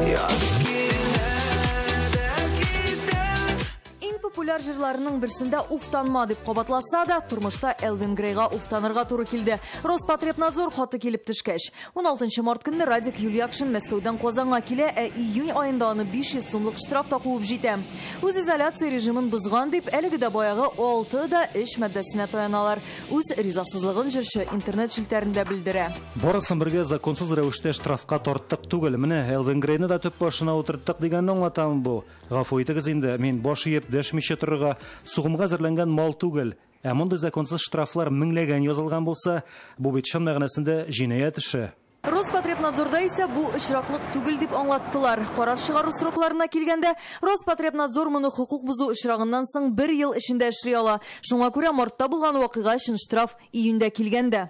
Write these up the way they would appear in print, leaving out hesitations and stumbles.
Яз килә дә китә. Иң популяр җырларының берсендә "Уфтанма" дип кабатласа да, тормышта Элвин Грейга уфтанырга туры килде. Роспотребнадзор хаты килеп төшкәч. 16 март көнне Радик Юльякшин Мәскәүдән Казанга килә, ә июнь аенда аны 500 сумлык штраф та куып җитә. Үз изоляция режимын бозган дип, әлеге дә баягы 6 да 3 маддәсенә таяналар. Үз ризасызлыгын җырчы интернет челтәрендә белдерә. Барысын бергә законсыз рәвештә штрафка тарттык түгел. Менә Элвин Грейны да төп башына утырттык дигәнне аңлатам бу. Гафу итегез инде, мин баш иеп дәшмичә торырга, сугымга әзерләнгән мал түгел. Ә мондый законсыз штрафлар меңләгән язылган булса, бу бит чын мәгънәсендә җинаять эше. Роспотребнадзорда исә бу очраклык түгел дип аңлаттылар. Карар чыгару срокларына килгәндә, Роспотребнадзор моны хокук бозу очрагыннан соң бер ел эчендә эшли ала. Шуңа күрә мартта булган вакыйга өчен штраф июньдә килгәндә.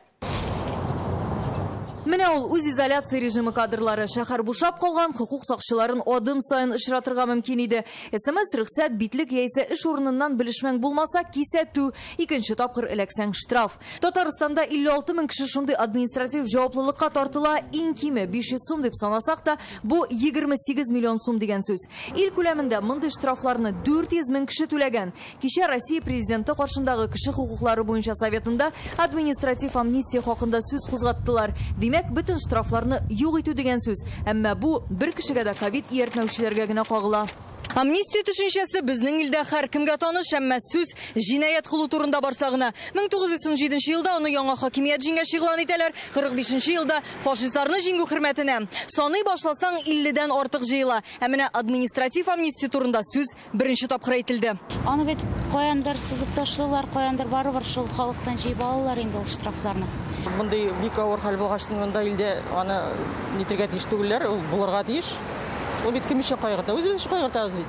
Менә ул үз изоляция режимы кадрлары. Шәһәр бушап калган, хокук сакчыларын адым саен очратырга мөмкин иде. СМС, рөхсәт, битлек яисә эш урыныннан белешмәң булмаса, кисәтү. Икенче тапкыр эләксәң, штраф. Татарстанда 56 мең кеше шундый административ җаваплылыкка тартыла. Иң киме 500 сум дип санасак та, бу 28 миллион сум дигән сүз. Ил күләмендә мондый штрафларны 400 мең кеше түләгән. Кичә Россия президенты каршындагы кеше хокуклары буенча советында административ амнистия хакында сүз кузгаттылар. Димәк, бөтен штрафларны юк итү дигән сүз. Әмма бу бер кешегә дә ковид ияртмәүчеләргә генә кагыла. Амнистия төшенчәсе безнең илдә һәркемгә таныш, әмма сүз җинаять кылу турында барса гына. 1917 елда аны яңа хакимият җиңгәч игълан итәләр, 45 елда фашистларны җиңү хөрмәтенә. Саный башласаң, 50дән артык җыела. Ә менә административ амнистия турында сүз беренче тапкыр әйтелде. Аны бит каяндыр сызып ташлыйлар, каяндыр барыбер шул халыктан җыеп алалар инде ул штрафларны. Мондый бик авыр хәл булгач, монда илдә аны нитергә тиеш түгелләр, ул булырга тиеш. Ул бит кем өчен кайгырта? Үзебез өчен кайгыртабыз бит.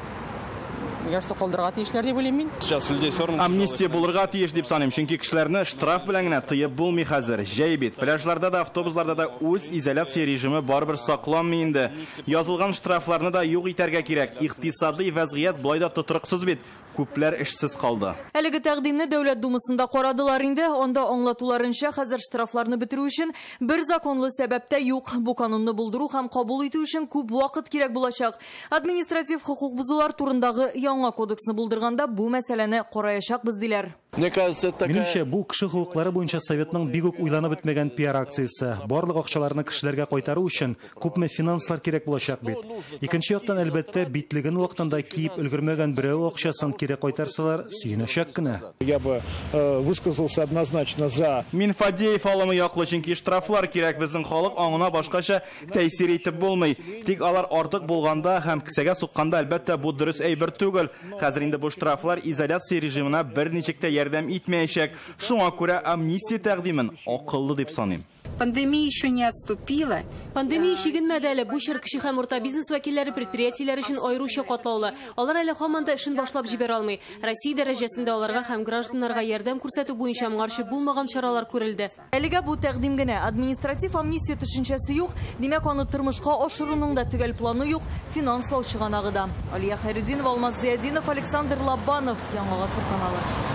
Ярты калдырырга тиешләр дип уйлыйм мин. Сейчас людей все равно. Амнистия булырга тиеш дип саныйм, чөнки кешеләрне штраф белән генә тыеп булмый хәзер. Җәй бит. Пляжларда да, автобусларда да үз изоляция режимы барыбер сакланмый инде. Язылган штрафларны да юк итәргә кирәк. Икътисадый вазгыять болай да тотрыксыз бит. Күпләр эшсез калды. Әлеге тәкъдимне Дәүләт Думасында карадылар инде. Анда аңлатуларынча, хәзер штрафларны бетерү өчен бер законлы сәбәп тә юк. Бу канунны булдыру һәм кабул итү өчен күп вакыт кирәк булачак. Административ хокук бозулар турындагы яңа кодексны булдырганда бу мәсьәләне караячакбыз, диләр. Мне кажется, это такая. Минемчә, бу кеше хокуклары буенча советның бик үк уйланып бетмәгән пиар акциясе. Барлык акчаларны кешеләргә кайтару өчен күпме финанслар кирәк булачак бит. Икенче яктан, әлбәттә, битлеген вакытында киеп өлгермәгән берәү акчасын кире кайтарсалар, сөенәчәк кенә. Я бы высказался однозначно за. Мин Фадеев алымы яклы, чөнки штрафлар кирәк, безнең халык аңына башкача тәэсир итеп булмый. Тик алар артык булганда һәм кесәгә сукканда, әлбәттә, бу дөрес әйбер түгел. Хәзер инде бу штрафлар изоляция режимына берничек тә ярдәм итмәячәк. Шуңа күрә амнистия тәкъдимен акыллы дип саныйм. Пандемия еще не отступила. Пандемия чигенмәде әле. Бу чор кече һәм урта бизнес вәкилләре, предприятиеләр өчен аеруча катлаулы. Алар әле һаман да эшен башлап җибәрә алмый. Россия дәрәҗәсендә аларга һәм гражданнарга ярдәм күрсәтү буенча моңарчы булмаган чаралар күрелде. Әлегә бу тәкъдим генә. Административ амнистия төшенчәсе юк. Димәк, аны тормышка ашыруның да төгәл планы юк, финанслау чыганагы да. Алия Хайретдинова, Алмаз Зиядинов, Александр Лобанов, Яңа Гасыр каналы.